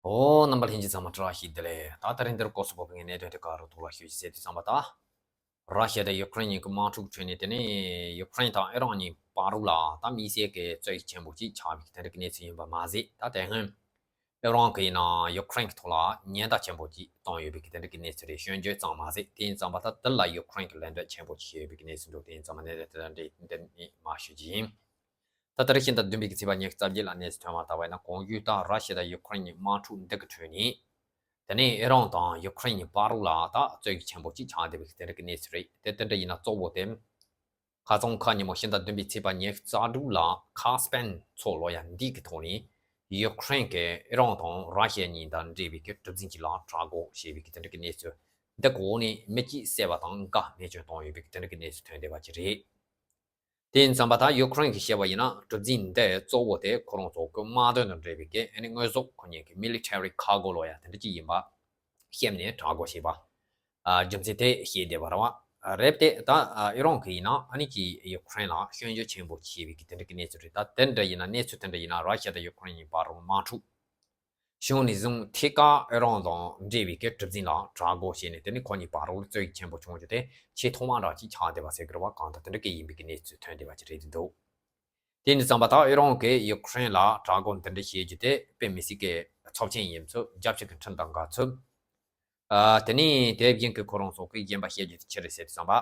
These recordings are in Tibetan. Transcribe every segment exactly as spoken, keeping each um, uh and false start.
ཨོ། རྣམ་པ་ལྷན་རྒྱས་ཚང་མ་བཀྲ་ཤིས་བདེ་ལེགས། ད་ད་རིང་འདིར་སྐོར་སུ་བབས་པའི་གནད་དོན་དེ་ག་རུ་ཐོག་ལ་ཞུ་ཞིག་ཟེར་དུས་ཙམ་པ། ད་ར་ཤི་ཡ་དང་ཡུ་ཀེ་རེན་གཉིས་ཀྱི་དམག་འཁྲུག་ཁྲོད་ནས། དེ་ནས་ཡུ་ཀེ་རེན་དང་ཨི་རན་གཉིས་བར་རུ་ལ་ད་དམིགས་བསལ་གྱི་རྩོད་ཡིག་ཆེན་པོ་ཅིག་ཆགས་པའི་དེ་འདྲ་གི་གནས་ཚུལ་ཡིན་པ་མ་ཟད། ད་དེ་སྔོན་ཨི་རན་གྱིས་ཡིན་ན་ཡུ་ཀེ་རེན་གྱི་ཐོག་ལ་ཉེན་བརྡ་ཆེན་པོ་ཅིག་བཏང་ཡོད་པའི་དེ་འདྲ་གི་གནས་ཚུལ་རེད། སྐྱོན་བརྗོད་ཙམ་མ་ཟད། དེ་ཡིན་ཙམ་པ་ད་དེ་ལ་ཡུ་ཀེ་རེན་གྱིས་ལན་འདེབས་ཆེན་པོ་ཅིག་བྱས་ཡོད་པའི་གནས་ཚུལ་འདུག་དེ་ཡིན་ཙམ་པ་གནད་དོན་དེ་འདྲ་འདི་ནས་མར་ཞུ་རྒྱུ་ཡིན། ད་ལྟ་རེ་ཤིང་དང་བདུན་པའི་ཚེས་པ་ཉི་ཤུ་རྩ་བརྒྱད་ལ་གནས་ཚུལ་ཐོན་པ་ལྟ་བས་ན། གོང་ཞུས་ལྟར་ར་ཤི་ཡ་དང་ཡུ་ཀེ་རེན་གཉིས་དམག་འཁྲུག་འདི་གི་ཁྲོད་ནས། དེ་ནས་ཨི་རན་དང་ཡུ་ཀེ་རེན་གཉིས་བར་རུ་ལ་ད་རྩོད་ཡིག་ཆེན་པོ་གཅིག་ཆགས་བསྡད་པའི་དེ་འདྲ་གི་གནས་ཚུལ་རེད། དེ་དེ་འདྲ་ཡིན་ན་གཙོ་བོ་དེ། ཁ་སང་ཁ་ཉིན་མོ་ཕྱི་ཟླ་བདུན་པའི་ཚེས་པ་ཉི་ཤུ་རྩ་དྲུག་ལ་ཁ་སྤེན་མཚོ་ལབ་ཡ་འདི་གི་ཐོག་ནས། ཡུ་ཀེ་རེན་གྱིས་ཨི་རན་དང་ར་ཤི་ཡ་གཉིས་དང་འབྲེལ་བའི་གི་གྲུ་གཟིངས་གཅིག་ལ་དྲག་རྒོལ་བྱས་པའི་གི་དེ་འདྲ་གི་གནས་ཚུལ། འདི་གི་འོག་ནས་མི་གཅིག་བསད་པ་དང་འགའ་རྨས་སྐྱོན་བཏང་ཡོད་པའི་གི་དེ་འདྲ་གི་གནས་ཚུལ་ཐོན་བསྡད་པ་ཅིག་རེད། དེ་ཡིན་ཙམ་པ་ད་ཡུ་ཀེ་རེན་གྱིས་བཤད་པ་ཡིན་ན། གྲུ་གཟིངས་འདི་གཙོ་བོ་དེ་ཁོ་རང་ཚོ་གི་དམག་དོན་དང་འབྲེལ་བའི་གི་ཨ་ནི་དངོས་ཟོག་ཁོ་གཉིས་ཀྱི་military cargo ལབ་ཡ་དེ་འདྲ་ཅིག་ཡིན་པ་བཤད་ནས་དྲག་རྒོལ་བྱས་པ། ཨ། རྒྱུ་མཚན་དེ་བཤད་བསྡད་པ་རེད་བ། རེད་དེ། ད་ཨི་རན་གྱིས་ཡིན་ན་ཨ་ནི་ཀྱིས་ཡུ་ཀེ་རེན་ལ་སྐྱོན་བརྗོད་ཆེན་པོ་བྱས་པའི་གི་དེ་འདྲ་གི་གནས་ཚུལ་རེད། ད་དེ་འདྲ་ཡིན་ན། གནས་ཚུལ་དེ་འདྲ་ཡིན་ན་ར་ཤི་ཡ་དང་ཡུ་ཀེ་རེན་གཉིས་བར་རུ་དམག་འཁྲུག་བྱུང་ནས་བཟུང་ཐད་ཀར་ཨི་རན་དང་འབྲེལ་བའི་གི་གྲུ་གཟིངས་ལ་དྲག་རྒོལ་བྱས་ནས། དེ་ནས་ཁོ་གཉིས་བར་རུ་རྩོད་ཡིག་ཆེན་པོ་བྱུང་རྒྱུ་དེ་ཆེས་ཐོག་མ་འདྲ་ཅིག་ཆགས་བསྡད་པ་ཟེར་གི་རེད་བ། གང་ལྟར་དེ་འདྲ་གི་ཡིན་པའི་གི་གནས་ཚུལ་ཐོན་བསྡད་པ་ཅིག་རེད་འདུག་དེ་ཡིན་ཙམ་པ་ད་ཨི་རན་གྱིས་ཡུ་ཀེ་རེན་ལ་དྲག་རྒོལ་འདི་འདྲ་བྱེད་རྒྱུ་དེ་དཔེ་མི་སྲིད་ཀྱི་ཚབས་ཆེན་ཡིན་ཚུལ། རྒྱལ་སྤྱི་གི་ཁྲིམས་དང་འགལ་ཚུལ། ཨ། དེ་ནས་དེ་བཞིན་གྱི་ཁོ་རང་ཚོ་གིས་གཞན་པ་བཤད་རྒྱུ་དེ་ཅི་རེད་ཟེར་དུས་ཙམ་པ།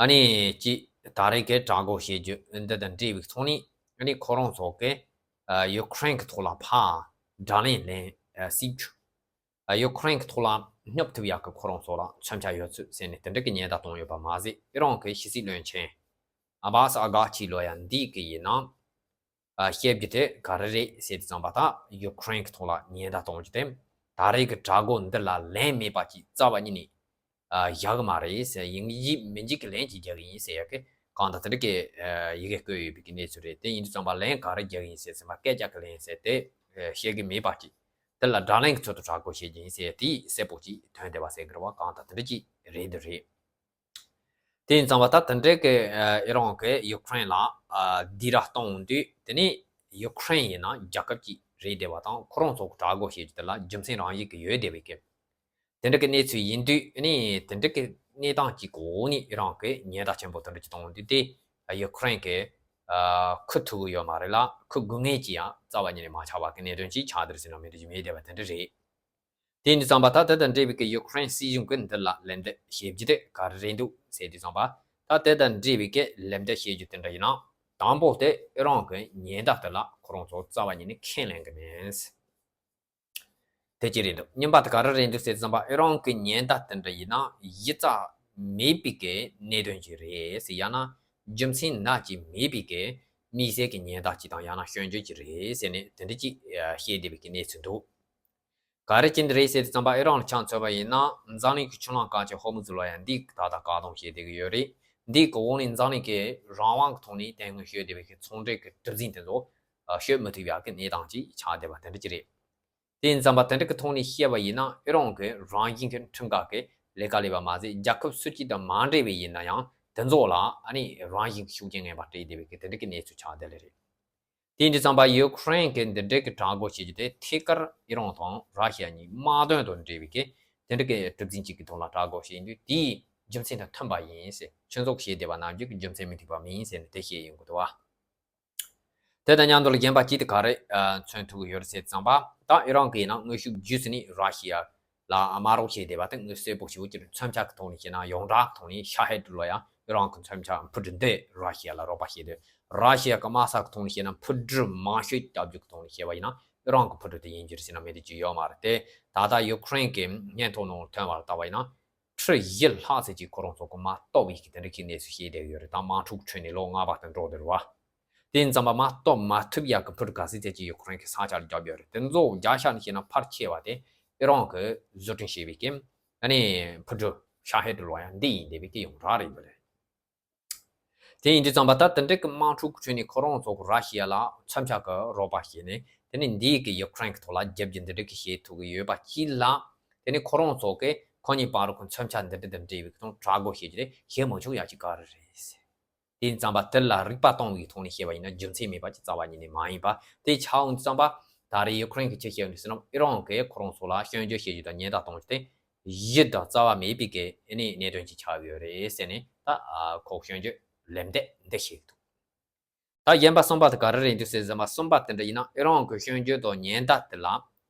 ཨ་ནི་ཀྱིས་ད་རེས་ཀྱི་དྲག་རྒོལ་བྱེད་རྒྱུ་འདི་དང་འབྲེལ་བའི་ཐོག་ནས། ཨ་ནི་ཁོ་རང་ཚོ་གིས་ཨ་ཡུ་ཀེ་རེན་གྱི་ཐོག་ལ་ཕར་དགྲ་ལན་ལེན་ཨ་སྲིད་རྒྱུ། ཨ་ཡུ་ཀེ་རེན་གྱི་ཐོག་ལ་སྙོབ་ཐུབ་ཡག་གི་ཁོ་རང་ཚོ་ལ་མཚོན་ཆ་ཡོད་ཚུལ་ཟེར་ནས་དེ་འདྲ་གི་ཉེན་བརྡ་བཏང་ཡོད་པ་མ་ཟད། ཨི་རན་གྱི་ཕྱི་སྲིད་བློན་ཆེན་ཨ་བྷ་སི་ཨ་གྷ་ཆི་ལབ་ཡ་འདི་གིས་ཡིན་ན། ཨ། བཤད་རྒྱུ་དེ་ག་རེ་རེད་ཟེར་དུས་ཙམ་པ། ད་ཡུ་ཀེ་རེན་གྱི་ཐོག་ལ་ཉེན་བརྡ་གཏོང་རྒྱུ་དེ། ད་རེས་ཀྱི་དྲག་རྒོལ་འདི་ལ་ལན་མེད་པ་ཅིག་རྩ་བ་ཉིད་ནས་ཨ་བཞག་གི་མ་རེད་ཟེར། ཡིན་གཅིག་མིན་གཅིག་གི་ལན་ཅིག་རྒྱག་གི་ཡིན་ཟེར་ཡག་གི་གང་ལྟར་དེ་འདྲ་གི་ཨ་ཡི་གེ་བཀོད་ཡོད་པའི་གི་གནས་ཚུལ་རེད། དེ་ཡིན་དུས་ཙམ་པ་ལན་ག་རེ་རྒྱག་གི་ཡིན་ཟེར་དུས་ཙམ་པ། སྐད་ཆ་གི་ལན་ཟེར་དེ་ཨ་བཤད་གི་མེད་པ་ཅིག་དེ་ལ་དགྲ་ལན་གྱི་ཚུལ་དུ་དྲག་རྒོལ་བྱེད་རྒྱུ་ཡིན་ཟེར་དེ་གསལ་པོ་ཅིག་ཐོན་བསྡད་པ་ཟེར་གི་རེད་བ། གང་ལྟར་དེ་འདྲ་ཅིག་རེད་འདི་རེད། དེ་ཡིན་ཙང་བ་ད་དེ་འདྲའི་གི་ཨ་ཨི་རན་གི་ཡུ་ཀེ་རེན་ལ་ཨ་ལྡིང་ར་གཏོང་དུས། དེ་ནས་ཡུ་ཀེ་རེན་ཡིན་ན་རྒྱལ་ཁབ་ཅིག་རེད་བསྡད་པ་དང་། ཁོ་རང་ཚོ་གི་དྲག་རྒོལ་བྱེད་རྒྱུ་དེ་ལ་རྒྱུ་མཚན་རང་བཞིན་གི་ཡོད་བསྡད་པའི་གི་དེ་འདྲ་གི་གནས་ཚུལ་ཡིན་དུས། ཨ་ནི་དེ་འདྲ་གི་གནས་སྟངས་ཅིག་གི་འོག་ནས་ཨི་རན་གི་ཉེན་བརྡ་ཆེན་པོ་དེ་འདྲ་ཅིག་གཏོང་དུས། དེ་ཡུ་ཀེ་རེན་གི་ཨ་ཁུར་ཐུབ་གི་ཡོད་མ་རེད་ལ། ཁུར་དགོས་ངེས་ཅིག་ཡང་རྩ་བ་ཉིད་ནས་མ་ཆགས་པ་གི་གནད་དོན་ཅིག་ཆགས་བསྡད་ཟེར་ན་མི་འགྲིག་རྒྱུ་མེད་བསྡད་པ་དེ་འདྲ་རེད། དེ་ཡིན་དུས་ཙམ་པ་ད་དེ་དང་འབྲེལ་བའི་གི་ཡུ་ཀེ་རེན་སྲིད་གཞུང་གིས་འདི་ལ་ལན་འདེབས་བྱེད་རྒྱུ་དེ་ག་རེ་རེད་འདུག་ཟེར་དུས་ཙམ་པ། ད་དེ་དང་འབྲེལ་བའི་གི་ལན་འདེབས་བྱེད་རྒྱུ་དེ་འདྲ་ཡིན་ན། དང་པོ་དེ་ཨི་རན་གི་ཉེན་བརྡ་དེ་ལ་ཁོ་རང་ཚོ་རྩ་བ་ཉིད་ནས་ཁས་ལེན་གི་མེད། དེ་གཅིག་རེད་འདུག་གཉིས་པ་དེ་ག་རེ་རེད་འདུག་ཟེར་དུས་ཙམ་པ། ཨི་རན་གི་ཉེན་བརྡ་དེ་འདྲ་ཡིན་ན་གཞི་རྩ་མེད་པའི་གི་གནད་དོན་ཅིག་རེད་ཟེར། ཡང་ན་རྒྱུ་མཚན་ནག་ཅིག་མེད་པའི་གི་དམིགས་བསལ་གི་ཉེན་བརྡ་ཅིག་དང་། ཡང་ན་སྐྱོན་བརྗོད་ཅིག་རེད་ཟེར་ནས་དེ་འདྲ་ཅིག་བཤད་བསྡད་པའི་གི་གནས་ཚུལ་འདུག་ག་རེ་བྱས་འདི་རེད་ཟེར་དུས་ཙམ་པ། ཨི་རན་ལ་ཆ་མཚོན་པ་ཡིན་ན། འཛམ་གླིང་གི་ཆུ་ལམ་གལ་ཆེ་ཧོར་མུ་ཛི་ལབ་ཡ་འདི་ད་ལྟ་བཀག་སྡོམ་བྱས་བསྡད་ཀྱི་ཡོད་རེད། འདི་གི་འོག་ནས་འཛམ་གླིང་གི་རང་དབང་གི་ཐོག་ནས་དེ་སྔོན་ཞོད་བསྡད་པའི་གི་ཚོང་འབྲེལ་གི་གྲུ་གཟིངས་དེ་ཚོ་ཨ་ཞོད་མི་ཐུབ་ཡག་གི་གནས་སྟངས་ཅིག་ཆགས་བསྡད་པ་དེ་འདྲ་ཅིག་རེད། དེ་ཡིན་ཙམ་པ་དེ་འདྲ་གི་ཐོག་ནས་བཤད་པ་ཡིན་ན། ཨི་རན་གི་རང་བཞིན་གི་ཁྲིམས་འགལ་གི་ལས་ཀ་ལས་པ་མ་ཟད། རྒྱལ་ཁབ་སུ་གཅིག་དང་མ་འབྲེལ་བའི་ཡིན་ན་ཡང་དེ་ཚོ་ལ་ཨ་ནི་རང་བཞིན་གི་ཤུགས་རྐྱེན་ངན་པ་སྤྲད་བསྡད་པའི་གི་དེ་འདྲ་གི་གནས་ཚུལ་ཆགས་བསྡད་ལེ་རེད། དེ་ཡིན་དུས་ཙམ་པ་ཡུ་ཀེ་རེན་གྱིས་འདི་འདྲའི་གི་དྲག་རྒོལ་བྱེད་རྒྱུ་དེ་ཐད་ཀར་ཨི་རན་དང་ར་ཤི་ཡ་གཉིས་དམག་དོན་དང་འབྲེལ་བའི་གི་དེ་འདྲ་གི་གྲུ་གཟིངས་གཅིག་གི་ཐོག་ལ་དྲག་རྒོལ་བྱེད་ཡིན་དུས། དེའི་རྒྱུ་མཚན་དང་མཐུན་པ་ཡིན་ཟེར། ཁྱོད་ཚོ་གིས་བྱས་བསྡད་པ་ནང་བཞིན་གྱི་རྒྱུ་མཚན་མི་མཐུན་པ་མིན་ཟེར་ནས་དེ་བཤད་ཡོང་གི་འདུག་བ། དེ་དང་མཉམ་དུ་ལ་རྒན་པ་གཅིག་དེ་ག་རེ་ཨ་མཚོན་ཐུབ་ཀྱི་ཡོད་རེད་ཟེར་ཙམ་པ། ད་ཨི་རན་གྱིས་ཡིན་ན་དངོས་ཤུགས་བརྒྱུད་ནས་ར་ཤི་ཡ་ལ་དམའ་རོགས་བྱས་བསྡད་པ་དེ་ངོས་གསལ་པོ་ཞིག་གི་མཚོན་ཆ་གི་ཐོག་ནས་བཤད་ན། ཡོངས་གྲགས་ཐོག་ནས་ཤ་ཧེད་ལབ་ཡ་ཨི་རན་གྱི་མཚོན་ཆ་འཕུར་གྲུ་འདི་ར་ཤི་ཡ་ལ་རོགས་པ་བྱས་དུས། ར་ཤི་ཡ་གི་དམག་ས་གི་ཐོག་ནས་བཤད་ན། འཕུར་གྲུ་མང་ཤོས་རྒྱག་རྒྱུ་གི་ཐོག་ནས་བཤད་པ་ཡིན་ན། ཨི་རན་གྱི་འཕུར་གྲུ་དེ་ཡིན་རྒྱུ་རེད་ཟེར་ན་མི་འགྲིག་རྒྱུ་ཡོད་མ་རེད་དེ། ད་ལྟ་ཡུ་ཀེ་རེན་གྱི་སྙན་ཐོ་ནང་ཐོན་པར་ལྟ་བ་ཡིན་ན། ཁྲི་བཞི་ལྷག་ཙམ་ཅིག་ཁོ་རང་ཚོ་གིས་མར་གཏོར་བའི་གི་དེ་འདྲ་གི་གནས་ཚུལ་བཤད་བསྡད་ཡོད་རེད། ད་དམག་འཁྲུག་ཁྲོད་ནས་ལོ་ལྔ་པ་དེ་འགྲོ་བསྡད་རེད་བ། དེ་ཡིན་ཙམ་པ་མར་གཏོར་མ་ཐུབ་ཡག་གི་འཕུར་གྲུ་ག་ཚད་ཅིག་ཡུ་ཀེ་རེན་གྱིས་ས་ཆ་ལ་བརྒྱབ་ཡོད་རེད། དེ་ཚོ་བརྒྱ་ཆ་ནས་བཤད་ན་ཕལ་ཆེ་བ་དེ་ཨི་རན་གྱིས་བཟོ་སྐྲུན་བྱས་པའི་གི་ཨ་ནི་འཕུར་གྲུ་ཤ་ཧེད་ལབ་ཡ་འདི་ཡིན་བསྡད་པའི་གི་ཡོངས་གྲགས་རེད་འདུག་ལེ། དེ་ཡིན་དུས་ཙམ་པ་ད་དེ་འདྲའི་གི་དམག་འཁྲུག་ཁྲོད་ནས་ཁོ་རང་ཚོ་གིས་ར་ཤི་ཡ་ལ་མཚོན་ཆ་གི་རོགས་པ་བྱས་ནས། དེ་ནས་འདིའི་གི་ཡུ་ཀེ་རེན་གྱི་ཐོག་ལ་རྒྱབ་རྒྱུ་འདི་འདྲ་གི་བྱེད་ཐུབ་ཀྱི་ཡོད་པ་གཅིག་ལ། དེ་ནས་ཁོ་རང་ཚོ་གིས་ཁོ་གཉིས་བར་དུ་གི་མཚོན་ཆ་འདི་འདྲ་དང་འབྲེལ་བའི་གི་ཐོག་དྲག་རྒོལ་བྱེད་རྒྱུ་དེ་བྱེད་མི་ཆོག་ཡག་ཅིག་ག་རེ་རེད་ཟེར། དེ་ཡིན་ཙམ་པ་དེ་ལ་རིག་པ་གཏོང་བའི་ཐོག་ནས་བཤད་པ་ཡིན་ན། རྒྱུ་མཚན་མེད་པ་ཅིག་རྩ་བ་ཉིད་ནས་མ་ཡིན་པ་དེ་ཆགས་འོང་དུས་ཙམ་པ། ད་རེས་ཡུ་ཁུ་རེན་གྱིས་ཅི་བཤད་ཡོད་ཟེར་ན། ཨི་རན་གྱིས་ཁོ་རང་ཚོ་ལ་སྐྱོན་བརྗོད་བྱེད་རྒྱུ་དང་ཉེན་བརྡ་གཏོང་རྒྱུ་དེ་གཞི་དང་རྩ་བ་མེད་པའི་གི་ཨ་ནི་གནད་དོན་ཅིག་ཆགས་ཡོད་རེད་ཟེར་ནས། ད་ཨ་ཁོ་སྐྱོན་བརྗོད་ལན་འདེབས་འདི་བྱེད་ཀྱི་འདུག་ད་གཞན་པ་གསུམ་པ་དེ་ག་རེ་རེད་འདུག་ཟེར་ཟིན་པ། གསུམ་པ་དེ་འདྲ་ཡིན་ན། ཨི་རན་གྱི་སྐྱོན་བརྗོད་དང་ཉེན་བརྡ་དེ་ལ་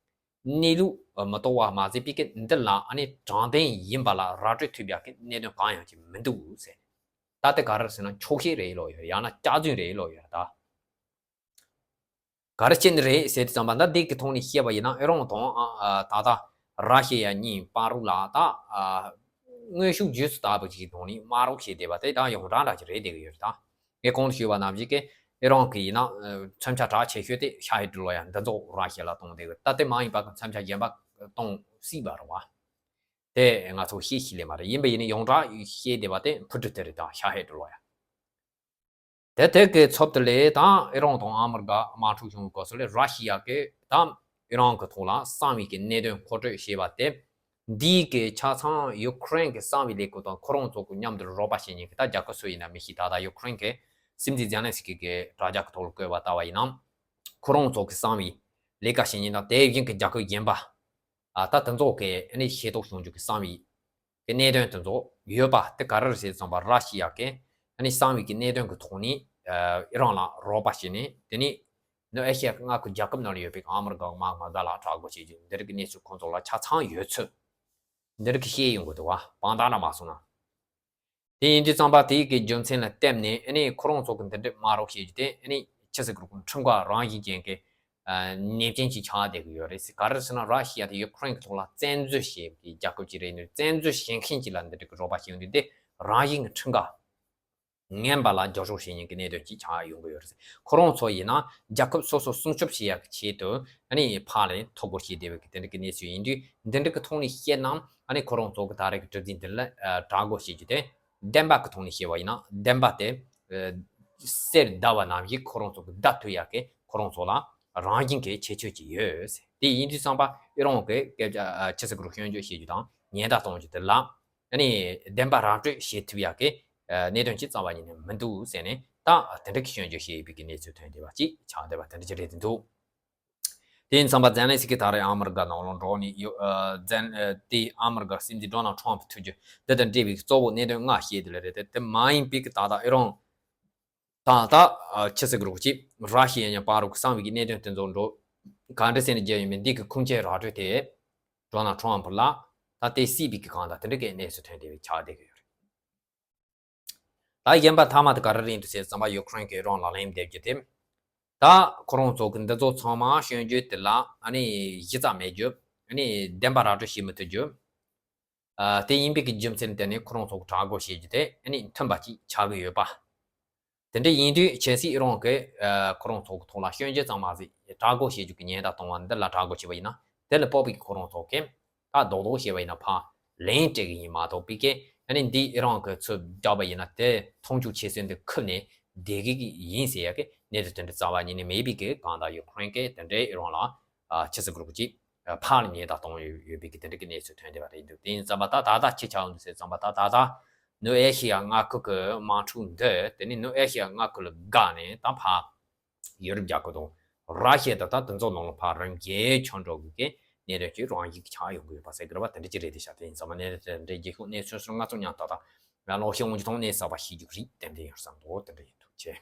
གནས་ལུགས་མི་རྟོགས་པ་མ་ཟད་པའི་གི་འདི་ལ་ཨ་ནི་དྲང་བདེན་ཡིན་པ་ལ་ར་སྤྲོད་ཐུབ་ཡག་གི་གནད་དོན་གང་ཡང་ཅིག་མི་འདུག་ཟེར། ད་དེ་ག་རེ་ཟེར་ན། འཁྱོག་བཤད་རེད་ལོ་ཡོད། ཡང་ན་སྐྱག་རྫུན་རེད་ལོ་ཡོད་ད། ག་རེ་བྱས་ནས་རེད་ཟེར་དུས་ཙམ་པ། ད་འདི་གི་ཐོག་ནས་བཤད་པ་ཡིན་ན། ཨི་རན་དང་ཨ་ཨ་ད་ལྟ་ར་ཤི་ཡ་གཉིས་བར་ལ་ད་ཨ་དངོས་ཤུགས་རྒྱུས་སུ་དག་པ་ཅིག་གི་ཐོག་ནས་དམག་རོགས་བྱས་བསྡད་པ་དེ་ད་ཡོངས་གྲགས་འདྲ་ཅིག་རེད་བསྡད་ཀྱི་ཡོད་རེད་ད། ངས་གོང་དུ་ཞུས་པ་ནང་བཞིན་གི་ཨི་རན་གི་ཡིན་ན་ཨ་མཚོན་ཆ་གྲགས་ཆེ་ཤོས་དེ་ཤ་ཧེད་ལོ་ཡ་འདི་ཚོ་ར་ཤི་ཡ་ལ་གཏོང་བསྡད་ཀྱི། ད་དེ་མ་ཡིན་པ་གི་མཚོན་ཆ་གཞན་པ་གཏོང་སྲིད་པ་རེད་བ། དེ་ང་ཚོ་ཤེས་ཤེས་ལེ་མ་རེད། ཡིན་པ་ཡིན་ན་ཡོངས་གྲགས་བཤད་བསྡད་པ་དེ་འཕུར་གྲུ་དེ་རེད་ད། ཤ་ཧེད་ལོ་ཡ། དེ་དེ་གི་ཚབ་ཏུ་ལས་དང་ཨི་རན་དང་ཨ་མི་རི་ཀ་དམག་འཁྲུག་བྱུང་བའི་སྐབས་སུ་ལས་ར་ཤི་ཡ་གི་དང་ཨི་རན་གི་ཐོག་ལ་གསང་བའི་གི་གནད་དོན་མཁོ་སྤྲོད་བྱས་པ་དེ། འདིའི་གི་ཆ་ཚང་ཡུ་ཁུ་རེན་གི་གསང་བའི་ལས་ཁུངས་དང་ཁོ་རང་ཚོ་གི་མཉམ་དུ་རོགས་པ་བྱེད་མཁན་གི་ད་རྒྱལ་ཁབ་སུ་ཡིན་ན་མི་ཤེས། ད་ལྟ་ཡུ་ཁུ་རེན་གི་སྲིད་འཛིན་ཛེ་ལན་སི་ཀི་གི་དྲ་རྒྱ་གི་ཐོག་ལ་བཀོད་པ་ལྟ་བ་ཡིན་ན། ཁོ་རང་ཚོ་གི་གསང་བའི་ལས་ཀ་བྱེད་མཁན་དང་དེ་བཞིན་གི་རྒྱལ་ཁབ་གཞན་པ། ཨ་ད་དེ་ཚོ་གི་ཨ་ནི་ཤེས་རྟོགས་བྱུང་རྒྱུ་གི་གསང་བའི་གི་གནད་དོན་དེ་ཚོ་ཡོད་པ་དེ་ག་རེ་རེད་ཟེར་ཙམ་པ། ར་ཤི་ཡ་གི་ཨ་ནི་གསང་བའི་གི་གནད་དོན་གི་ཐོག་ནས་ཨ་ཨི་རན་ལ་རོགས་པ་བྱས་ནས། དེ་ནས་ནུབ་ཨེ་ཤི་ཡ་གི་མངའ་ཁུལ་རྒྱལ་ཁབ་ནང་ལ་ཡོད་པའི་ཨ་མི་རི་ཀ་དམག་མི་འགའ་ལ་དྲག་རྒོལ་བྱེད་རྒྱུ་འདི་རིགས་གི་གནས་ཚུལ་ཁོང་ཚོ་ལ་ཆ་ཚང་ཡོད་ཚུལ་འདི་རིགས་གི་བཤད་ཡོང་གི་འདུག་བ། དཔང་རྟགས་འདྲ་མ་སོང་ན། དེ་ཡིན་དུས་ཙམ་པ་དེའི་གི་རྒྱུ་མཚན་ལ་བརྟེན་ནས་ཨ་ནི་ཁོ་རང་ཚོ་གི་འདི་འདྲའི་དམག་རོགས་བྱེད་རྒྱུ་དེ་ཨ་ནི་ཕྱི་སྲིད་ཀྱི་ཁྲིམས་འགལ་རང་བཞིན་ཅན་གྱི་ཨ་ནེ་ཅན་ཅིག་ཆགས་བསྡད་ཀྱི་ཡོད་རེད་ཟེར། ག་རེ་ཟེར་ན། ར་ཤི་ཡ་དེ་ཡུ་ཁུ་རེན་གྱི་ཐོག་ལ་བཙན་འཛུལ་བྱེད་པའི་རྒྱལ་ཁབ་ཅིག་རེད། ནི་བཙན་འཛུལ་བྱེད་མཁན་ཅིག་ལ་འདི་འདྲའི་གི་རོགས་པ་བྱེད་ཡོང་དུས་དེ་རང་བཞིན་གྱི་ཁྲིམས་འགལ་ངན་པ་ལ་རྒྱབ་སྐྱོར་བྱེད་མཁན་གྱི་གནད་དོན་ཅིག་ཆགས་ཡོང་གི་ཡོད་རེད་ཟེར། ཁོ་རང་ཚོ་ཡིན་ན་རྒྱལ་ཁབ་སོ་སོ་སྲུང་སྐྱོབ་བྱེད་ཡག་གི་ཆེད་དུ་ཨ་ནི་ཕར་ལ་ཐོ་འགོད་བྱས་བསྡད་པའི་གི་དེ་འདྲ་གི་གནས་ཚུལ་ཡིན་དུས། འདི་འདྲ་གི་ཐོག་ནས་བཤད་ན་ཨ་ནི་ཁོ་རང་ཚོ་གི་ད་རེས་ཀྱི་གྲུ་གཟིངས་འདི་ལ་ཨ་དྲག་རྒོལ་བྱེད་རྒྱུ་དེ། བདེན་པ་གི་ཐོག་ནས་བཤད་པ་ཡིན་ན་བདེན་པ་དེ་ཨ་གསེར་བརྡབས་པ་ནང་བཞིན་ཁོ་རང་ཚོ་གི་བརྡབ་ཐུབ་ཡག་གི་ཁོ་རང་ཚོ་ལ་རང་བཞིན་གྱི་ཁྱད་ཆོས་ཅིག་ཡོད་ཟེར། དེ་ཡིན་དུས་ཙམ་པ་ཨི་རན་གྱི་སྐད་ཆ་ཨ་ཕྱི་སྲིད་ཀྱི་སྐྱོན་བརྗོད་བྱེད་རྒྱུ་དང་ཉེན་བརྡ་གཏོང་རྒྱུ་དེ་ལ་ཨ་ནི་བདེན་པ་ར་སྤྲོད་བྱེད་ཐུབ་ཡག་གི་ཨ་གནད་དོན་ཅིག་རྩ་བ་ཉིད་ནས་མི་འདུག་ཟེར་ནས། ད་དེ་འདྲ་གི་སྐྱོན་བརྗོད་བྱེད་ཡོད་པའི་གི་གནས་ཚུལ་ཐོན་བསྡད་པ་ཅིག་ཆགས་བསྡད་པ་དེ་འདྲ་ཅིག་རེད་འདུག་དེ་ཡིན་ཙམ་པ་ཛེ་ལན་སི་ཀི་ད་རེས་ཨ་མི་རི་ཀ་ནང་ལ་འགྲོ་ནས་ཡོད། ཨ་ཛེ་ཨ་དེ་ཨ་མི་རི་ཀ་སྲིད་འཛིན་ཌོ་ནལ་ཁྲོམ་ཕུ་ཐུག་རྒྱུ་འདི་དང་འབྲེལ་བའི་གཙོ་བོ་གནད་དོན་ལྔ་བཤད་དེ་ལ་རེད་དེ། དེ་མ་ཡིན་པའི་གི་ད་ལྟ་ཨི་རན་ད་ལྟ་ཨ་ཕྱི་སྲིད་ཀྱི་རོགས་ཀྱིས་ར་ཤི་ཡ་ཉ་པ་རུ་གི་གསང་བའི་གི་གནད་དོན་དེ་ཚོ་འགྲོ་ག་འདྲ་ཟེར་ནས་བརྒྱབ་ཡོད་མེད་འདི་གི་ཁུངས་སྐྱེལ་ར་སྤྲོད་དེ་ཌོ་ནལ་ཁྲོམ་ཕུ་ལ་ད་དེ་སྲིད་པའི་གི་གང་ལྟར་དེ་འདྲ་གི་གནས་སུ་ཐོན་བསྡད་པའི་ཆགས་བསྡད་ཀྱི་ཡོད་རེད། ད་གཞན་པ་མཐའ་མ་དེ་ག་རེ་རེད་འདུག་ཟེར་ཙམ་པ། ཡུ་ཁུ་རེན་གྱིས་རང་ལག་ལེན་འདེབས་རྒྱུ་དེ། ད་ཁོ་རང་ཚོ་གི་འདི་ཚོ་ཚང་མ་སྐྱོན་བརྗོད་དེ་ལ་ཨ་ནི་གཞི་རྩ་མེད་རྒྱུ། ཨ་ནི་བདེན་པ་ར་སྤྲོད་བྱེད་མི་ཐུབ་རྒྱུ། ཨ་དེ་ཡིན་པའི་གི་རྒྱུ་མཚན་དེ་ནི་ཁོ་རང་ཚོ་གི་དྲག་རྒོལ་བྱེད་རྒྱུ་དེ་ཨ་ནི་མཐུན་པ་ཅིག་ཆགས་ཀྱི་ཡོད་པ། དེ་འདྲ་ཡིན་དུས་ཆབ་སྲིད་ཨི་རན་གྱིས་ཨ་ཁོ་རང་ཚོ་གི་ཐོག་ལ་སྐྱོན་བརྗོད་ཙམ་མ་ཟད་དྲག་རྒོལ་བྱེད་རྒྱུ་གི་ཉེན་བརྡ་གཏོང་བ་འདི་ལ་དྲག་རྒོལ་བྱས་པ་ཡིན་ན། དེ་ལ་དཔག་པའི་གི་ཁོ་རང་ཚོ་གིས་ད་རྡོག་རྡོག་བྱས་པ་ཡིན་ན་ཕར་ལན་སྤྲད་གི་ཡིན་མ་གཏོགས། པའི་གི་ཨ་ནི་འདི་ཨི་རན་གྱིས་ཚུར་བརྒྱབ་པ་ཡིན་ན་དེ་མཐོང་ཆུང་བྱེད་སྲོལ་འདི་ཁུར་ནས་བསྡད་གི་ཡིན་ཟེར་ཡ་གི་གནས་ཚུལ་དེ་འདྲ་རྩ་བ་ཉིད་ནས་མེད་པའི་གི། གང་ལྟར་ཡུ་ཁུ་རེན་གྱིས་དེ་འདྲའི་ཨི་རན་ལ་ཨ་ཕྱི་སྲིད་ཀྱི་རོགས་ཀྱིས་ཨ་ཕར་ལ་ཉེན་བརྡ་གཏོང་ཡོད་ཡོད་པའི་གི་དེ་འདྲ་གི་གནས་ཚུལ་ཐོན་བསྡད་པ་རེད་འདུག་དེ་ཡིན་ཙམ་པ་ད་ད་ལྟ་ཅི་ཆགས་འདུག་ཟེར་ཙམ་པ། ད་ད་ལྟ་ནུབ་ཨེ་ཤི་ཡ་མངའ་ཁུལ་གྱི་དམག་འཁྲུག་འདི། དེ་ནི་ནུབ་ཨེ་ཤི་ཡ་མངའ་ཁུལ་ལ་བརྒལ་ནས་ད་ཕར་ཡུ་རོབ་རྒྱལ་ཁབ་དང་ར་ཤི་ཡ་དང་ད་དེ་ཚོ་ནང་ལ་ཕར་རིམ་གྱིས་ཁྱབ་འགྲོ་གི་གི་གནད་དོན་ཅིག་རང་བཞིན་གྱིས་ཆགས་ཡོང་གི་ཡོད་པ་ཟེར་གི་རེད་པ། དེ་འདྲ་ཅིག་རེད་དེ་ཤག་དེ་ཡིན་ཙམ་པ་གནད་དོན་དེ་འདྲའི་རྗེས་ཤོག་གནས་ཚུལ་སོགས་ང་ཚོ་མཉམ་ད་ད་ང་ལོག་ཤེས་འོང་རྒྱུ་དང་གནས་ས་པ་ཤེས་རྒྱུ་རིགས་ཏན་ཏན་ཡོད་བསམ་འདུག་དེ་འདྲ་ཡིན་འདུག་ཅེས།